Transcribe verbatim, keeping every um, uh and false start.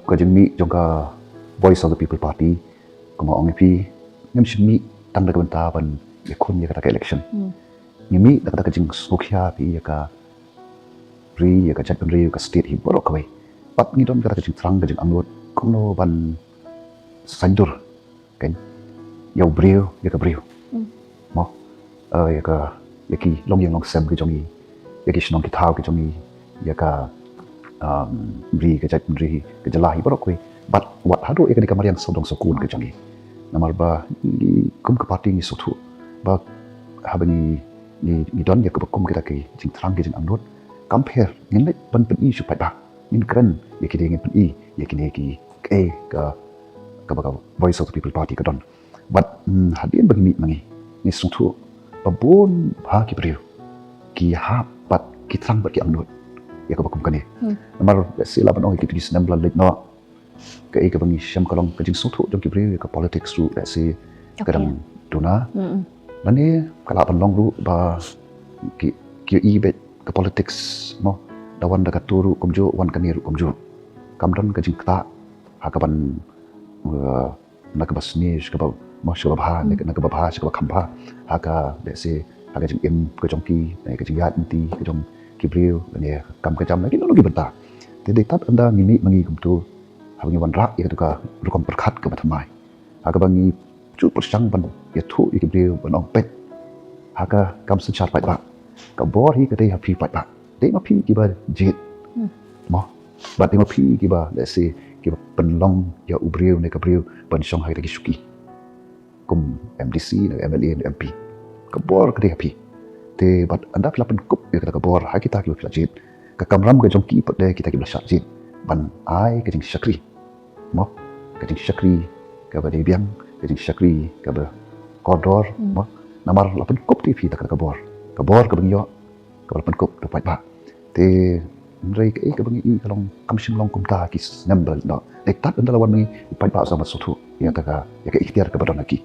Ka jingmih jong ka Voice of the People Party, kumba ong ïa phi, ngim shym mih tang da ka bynta ban ïakhun ïa kata ka election. Hmm. Ngi mih da kata ka jingsngewkhia phi ïa ka ri, ïa ka jaitbynriew, ïa ka state hi baroh kawei. Bad ngi don kata ka jingthrang, ka jingangnud kumno ban saiñdur, kan, ïa u briew, ïa ka briew. Hmm. Mo, eh, ïa ka, ïa ki longïing longsem ki jong ngi, ïa ki shnong ki thaw ki jong ngi, ïa ka, um, ri, ka jaitbynriew, ka jylla hi baroh kawei. Bad wat haduh ïa kane ka mariang sawdong sawkun ka jong ngi. Namar ba ngi kum ka party ngi sngewthuh ba haba ngi, ngi, ngi don ïa kaba kum kita ki jingthrang ki jingangnud, kam pher ngin leit ban pyni sha u paidbah. Ngin kren ïa kine, ngin pyni ïa kine ki, eh, ka, kaba ka Voice of the People Party ka don. Bad, mm, hadien ba ngi mih ma ngi, ngi sngewthuh ba bun bha ki briew ki hap bad ki thrang bad ki angnud ïa kaba kum kane. Hmm. Namar shisha lah ban ong ïa kito ki snem ba la leit noh, kaei kaba ngi shem ka long ka jingsngewthuh jong ki briew ïa ka politics ruh, lehse, ka dang duna. Mm-mm. Lane ka lah ban long ruh ba ki, ki ïohi beit ka politics, mo, da wan da kato ruh kumjuh, wan kane ruh kumjuh. Kam don ka jingktah ha kaban, eh, na kaba sniew sha kaba, mo, sha kaba bha, na, na kaba bha sha kaba kham bha, ha ka, lehse, ha ka jingim ka jong ki, na ka jingïaid lynti ka jong ki briew, lane ka kam ka jam, na kino kino ki bynta. Te dei tad ynda ngi mih ma ngi kumto, haba ngi wanrah ïa kato ka rukom pyrkhat kaba thymmai, ha kaba ngi ju pyrshang ban ïathuh ïa ki briew ban ong, peit, ha ka kam synshar paidbah, ka bor hi ka dei ha phi paidbah. Dei ma phi kiba jied. Hmm. Mo. Bad dei ma phi kiba, lehse, kiba pynlong ïa u briew ne ka briew ban shong ha kita ki shuki kum M D C ne M L A ne M P. Ka bor ka dei ha phi. Te bad ynda phi la pynkup ïa kata ka bor ha kita kiba phi la jied, ka kamram ka jong ki pat dei kita kiba la shah jied ban ai ka jingshakri. Mo, ka jingshakri kaba dei biang, ka jingshakri kaba kordor, hmm, mo. Namar la pynkup te phi da kata ka bor. Ka bor kaba ngi ïoh, kaba la pynkup da u paidbah. Te hynrei kaei kaba ngi i ka long kam shym long kumta ki snem ba la leit noh. Dei tad ynda la wan ma ngi, u paidbah u sa mat sngewthuh ïa kata ka, ïa ka iktiar kaba don ha ki.